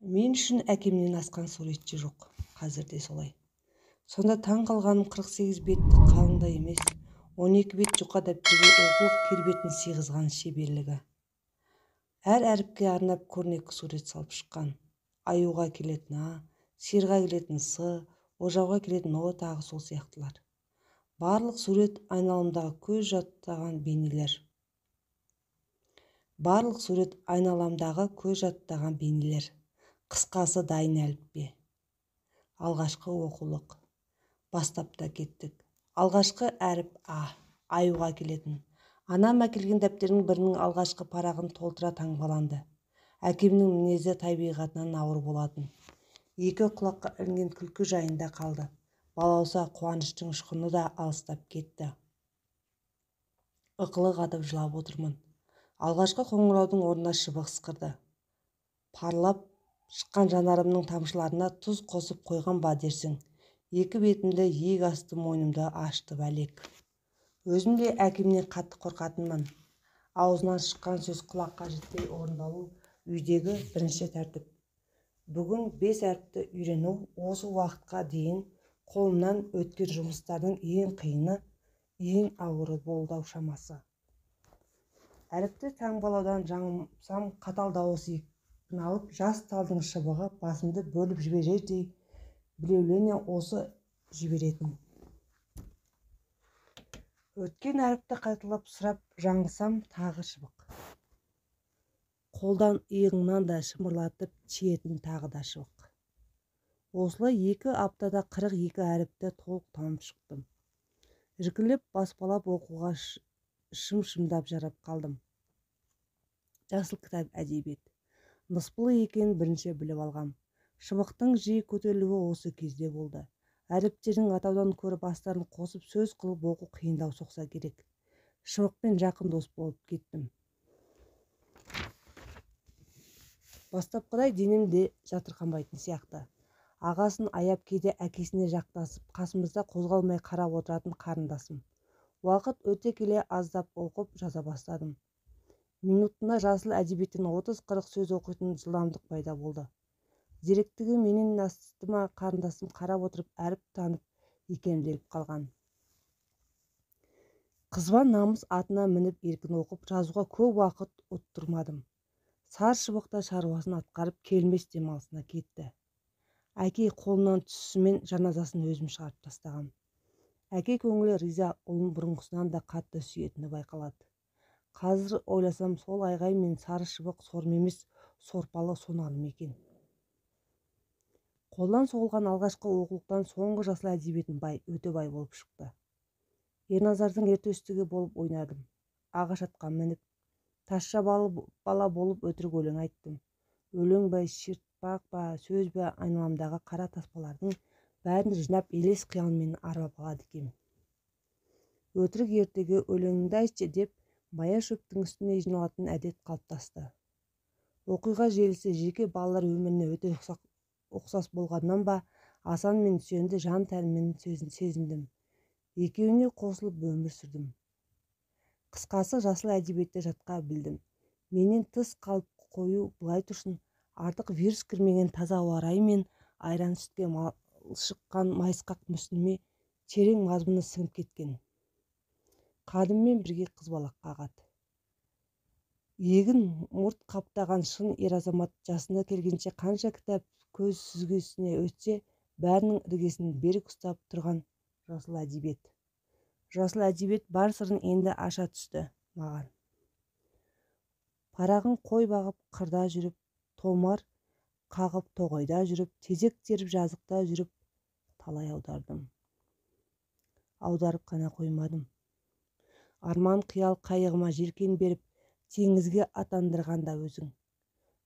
Мен үшін әкемнен асқан суретші жоқ, қазір де солай. Сонда таң қалғаным 48 беттік қалың да емес, 12 бет жұқа дәптерге оқулық келбетін сыйғызған шеберлігі. Әр әріпке арнап көрнекі сурет салып шыққан. Аюға келетін А, сиырға келетін С, ожауға келетін О, тағы сол сияқтылар. Барлық сурет айналамдағы көз жаттаған бейнелер. Барлық сурет айналамдағы көз жаттаған бейнелер. Қысқасы дайын әліппе. Алғашқы оқулық. Бастап та кеттік. Алғашқы әріп А, аюға келетін. Анам әкелген дәптердің бірінің алғашқы парағын толтыра таңбаланды. Әкемнің мінезі табиғатынан ауыр болатын. Екі құлаққа ілінген күлкі жайында қалды. Балауса қуаныштың ұшқыны да алыстап кетті. Ықылық атып жылап отырмын. Алғашқы қоңыраудың орнына шыбық ысқырды. Парлап шыққан жанарымның тамшыларына тұз қосып қойған ба дерсің. Екі бетімді иек асты мойнымды ашты бәлек. Өзім де әкемнен қатты қорқатынмын. Аузынан шыққан сөз құлаққа жетпей орындалу үйдегі бірінші тәртіп. Бүгін 5 әріпті үйрену осы уақытқа дейін қолымнан өткен жұмыстардың ең қиыны, ең ауыры болды ау шамасы. Әріпті таңбалаудан жаңылсам қатал дауыс екпін алып, жас талдың шыбығы басымды бөліп жіберердей білеулене осы жіберетін. Өткен әріпті қайталап сұрап жаңылсам тағы шыбық. Қолдан иығыңнан да шымырлатып тиетін тағы да шыбық. Осылай 2 аптада 42 әріпті толық танып шықтым. Іркіліп баспалап оқуға шым-шымдап жарап қалдым. Жасыл кітап әдебиет. Ныспылы екенін бірінші біліп алғам. Шыбықтың жиі көтерілуі осы кезде болды. Әріптердің атаудан көрі бастарын қосып сөз қылып оқу қиындау соқса керек. Шыбықпен жақын дос болып кеттім. Бастапқыдай денем де жатырқанбайтын сияқты. Ағасын аяп кейде әкесіне жақтасып, қасымызда қозғалмай қарап отыратын қарындасым. Уақыт өте келе аздап оқып жаза бастадым. Минутына жасыл әдебиеттен 30-40 сөз оқитын жылдамдық пайда болды. Зеректігі менен асты ма қарындасым қарап отырып әріп танып икемделіп қалған. Қызба намыс атына мініп еркін оқып жазуға көп уақыт ұттырмадым. Сар шыбықта шаруасын атқарып келмес демалысына кетті. Әке қолынан түсісімен жаназасын өзім шығарып тастағам. Әке көңілі риза, ұлын бұрынғысынан да қатты сүйетіні байқалады. Қазір ойласам, сол айғай мен сары шыбық сорым емес, сорпалы сонарым екен. Қолдан соғылған алғашқы оқулықтан соңғы жасыл әдебиетін бай, өте бай болып шықты. Ерназардың ертөстігі болып ойнадым. Ағаш атқа мініп, тазша бала болып өтірік өлең айттым. Өлең бе, шертпақ па, сөз бе, айналамдағы қара таспалардың бәрін жинап елес қиялмен арбап алады екем. Өтірік ертегі өлеңіңді айтшы деп мая шөптің үстіне жиналатын әдет қалыптасты. Оқиға желісі жеке балалар өміріне өте ұқсас болғаннан ба, Асан мен Үсенді жан тәніммен сезіндім. Екеуіне қосылып өмір сүрдім. Қысқасы жасыл әдебиетті жатқа білдім. Менен тыс қалып қою былай тұрсын, артық вирус кірмеген таза ауа райы мен айран сүтке малшыққан майысқақ мүсініме терең мазмұны сіңіп кеткен. Қадыммен бірге қызбалақ қағады. Егін мұрт қаптаған шын ер азамат жасына келгенше қанша кітап көз сүзгісіне өтсе, бәрінің іргесін берік ұстап тұрған жасыл әдебиет. Жасыл әдебиет бар сырын енді аша түсті маған. Парағын қой бағып қырда жүріп, томар қағып тоғайда жүріп, тезек теріп жазықта жүріп талай аудардым. Аударып қана қоймадым. Арман қиял қайығыма желкен беріп, теңізге атандырған да өзің.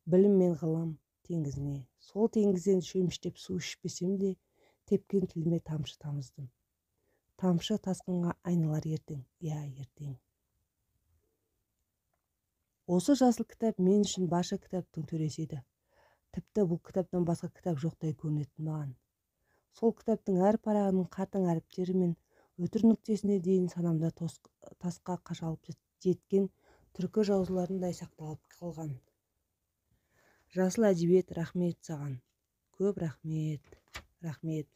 Білім мен ғылым теңізіне. Сол теңізден шөміштеп су ішпесем де, тепкен тіліме тамшы тамыздым. Тамшы тасқынға айналар ертең, иә, ертең. Осы жасыл кітап мен үшін барша кітаптың төресі еді. Тіпті бұл кітаптан басқа кітап жоқтай көрінетін маған. Сол кітаптың әр парағының қатаң әріптері мен өтір нүктесіне дейін санамда тасқа қашалып жеткен түркі жазуларындай сақталып қалған. Жасыл әдебиет, рахмет саған. Көп рахмет, рахмет.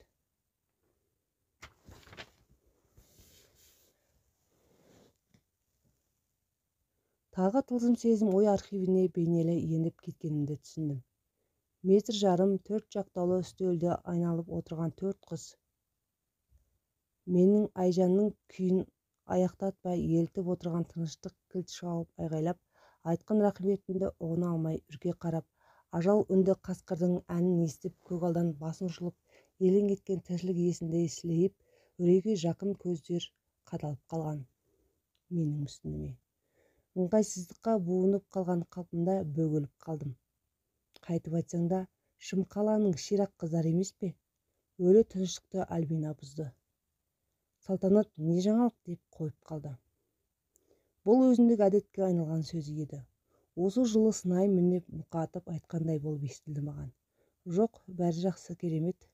Тағы тылсым сезім ой архивіне бейнелі еніп кеткенімді түсіндім. Метр жарым төрт жақтаулы үстелді айналып отырған төрт қыз менің Айжанның күйін аяқтатпай елтіп отырған тыныштық кілт шауып айғайлап, айтқан рахметімді ұғына алмай үрке қарап, ажал үнді қасқырдың әнін естіп, көгалдан басын жұлып, елең еткен тіршілік иесіндей сілейіп, үрейге жақын көздер қадалып қалған менің мүсініме. Ыңғайсыздыққа буынып қалған қалпымда бөгеліп қалдым. Қайтып айтсаң да, Шымқаланың ширақ қыздары емес пе? Өлі тыныштықты Альбина бұзды. Салтанат не жаңалық деп қойып қалды. Бұл өзіндік әдетке айналған сөзі еді. Осы жылы сынай мінеп мұқатып айтқандай болып естілді маған. Жоқ, бәрі жақсы, керемет.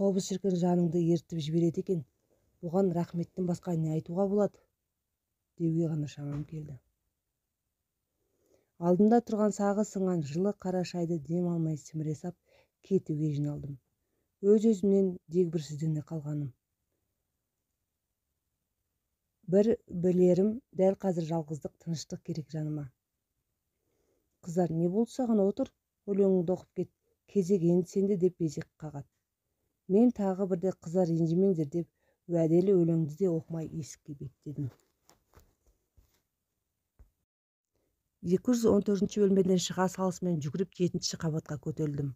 Қобыз шіркін жаныңды ертіп жібереді екен. Бұған рахметтен басқа не айтуға болады? Деуге ғана шамам келді. Алдымда тұрған сағы сынған жылы қара шайды дем алмай сіміре сап кетуге жиналдым. Өз-өзімнен дегбірсіздене қалғаным. Бір білерім, дәл қазір жалғыздық, тыныштық керек жаныма. Қыздар, не болды саған, отыр, өлеңіңді оқып кет, кезек енді сенде деп безек қағады. Мен тағы бірде қыздар ренжімеңдер деп уәделі өлеңді де оқымай есікке беттедім. 214-ші бөлмеден шыға салысымен жүгіріп 7-ші қабатқа көтерілдім.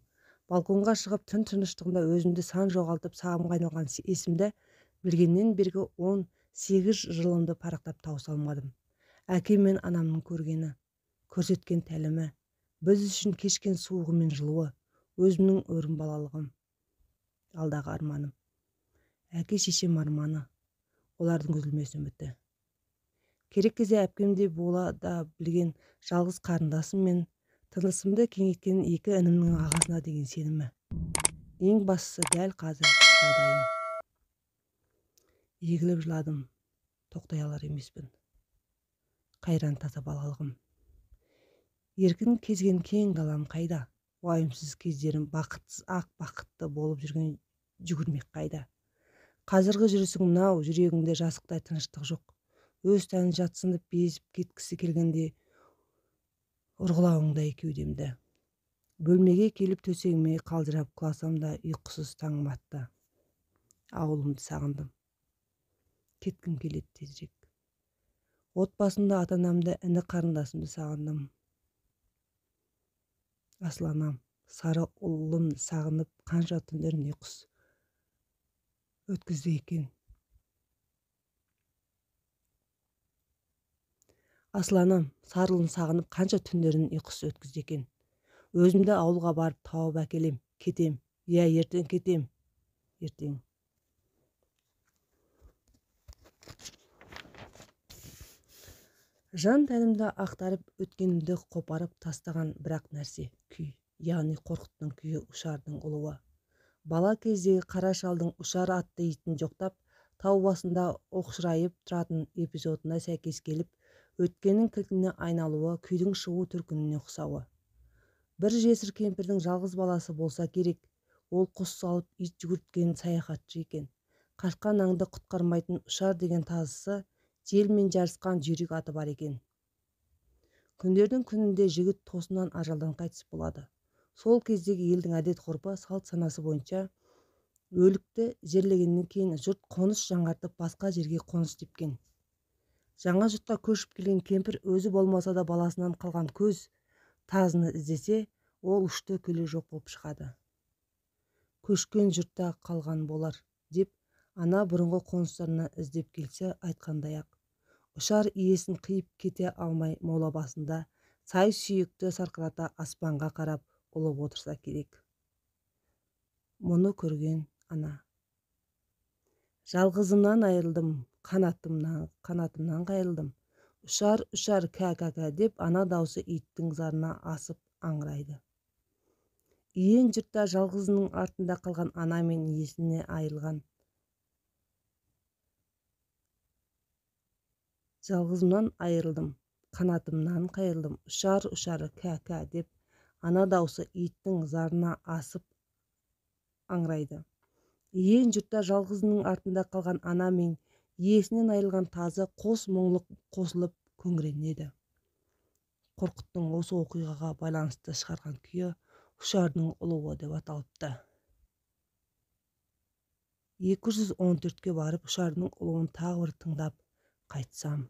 Балконға шығып түн тыныштығында өзімді сан жоғалтып сағымға айналған есімді білгеннен бергі 18 жылымды парақтап тауыса алмадым. Әкем мен анамның көргені, көрсеткен тәлімі, біз үшін кешкен суығы мен жылуы, өзімнің өрім балалығым, алдағы арманым. Әке шешем арманы, олардың үзілмес үміті. Керек кезде әпкемдей бола да білген жалғыз қарындасым мен тынысымды кеңейткен екі інімнің ағасына деген сенімі. Ең бастысы дәл қазір жағдайым. Егіліп жыладым, тоқтай алар емеспін. Қайран таза балалығым. Еркін кезген кең далам қайда? Уайымсыз кездерім бақытсыз ақ бақытты болып жүрген жүгірмек қайда? Қазіргі жүрісің мынау, жүрегіңде жасықтай тыныштық жоқ. Өз тәнін жатсынып безіп кеткісі келгенде ұрғылауыңдай кеудемді. Бөлмеге келіп төсегіме қалжырап құласам да ұйқысыз таңым атты. Ауылымды сағындым. Кеткім келеді тезірек. Отбасымды, ата-анамды, іні қарындасымды сағындым. Асыл анам, сары ұлын сағынып қанша түндерін ұйқысыз өткізді екен. Асыл анам, сары ұлын сағынып қанша түндерін ұйқысыз өткізді екен. Өзімді ауылға барып тауып әкелем, кетем. Иә, ертең кетем. Ертең. Жан тәнімді ақтарып өткенімді қопарып тастаған бірақ нәрсе күй, яғни Қорқыттың күйі ұшардың ұлуы. Бала кездегі қара шалдың ұшар атты итін жоқтап, тау басында оқшырайып тұратын эпизодына сәйкес келіп, өткеннің кілтіне айналуы, күйдің шығу төркініне ұқсауы. Бір жесір кемпірдің жалғыз баласы болса керек, ол құс салып ит жүгірткен саяхатшы екен. Қашқан аңды құтқармайтын ұшар деген тазысы желмен жарысқан жүйрік аты бар екен. Күндердің күнінде жігіт тосыннан ажалдан қайтыс болады. Сол кездегі елдің әдет-ғұрпы, салт санасы бойынша өлікті жерлегеннен кейін жұрт қоныс жаңартып басқа жерге қоныс тепкен. Жаңа жұртқа көшіп келген кемпір өзі болмаса да баласынан қалған көз тазыны іздесе, ол ұшты күлі жоқ болып шығады. Көшкен жұртта қалған болар деп ана бұрынғы қоныстарына іздеп келсе айтқандай-ақ. Ұшар иесін қиып кете алмай мола басында сай сүйекті сарқырата аспанға қарап ұлып отырса керек. Мұны көрген ана: Жалғызымнан айырылдым, қанатымнан қайырылдым. Ұшар, ұшар, кә-кә-кә деп ана даусы иттің зарына асып аңырайды. Иен жұртта жалғызының артында қалған ана мен иесіне айырылған. Жалғызымнан айырылдым, қанатымнан қайырылдым. Ұшар, ұшар, кә-кә деп Ана даусы иттің зарына асып аңырайды. Иен жұртта жалғызының артында қалған ана мен иесінен айырылған тазы қос мұңлық қосылып күңіренеді. Қорқыттың осы оқиғаға байланысты шығарған күйі «Ұшардың ұлуы» деп аталыпты. 214-ке барып, ұшардың ұлуын тағы бір тыңдап қайтсам.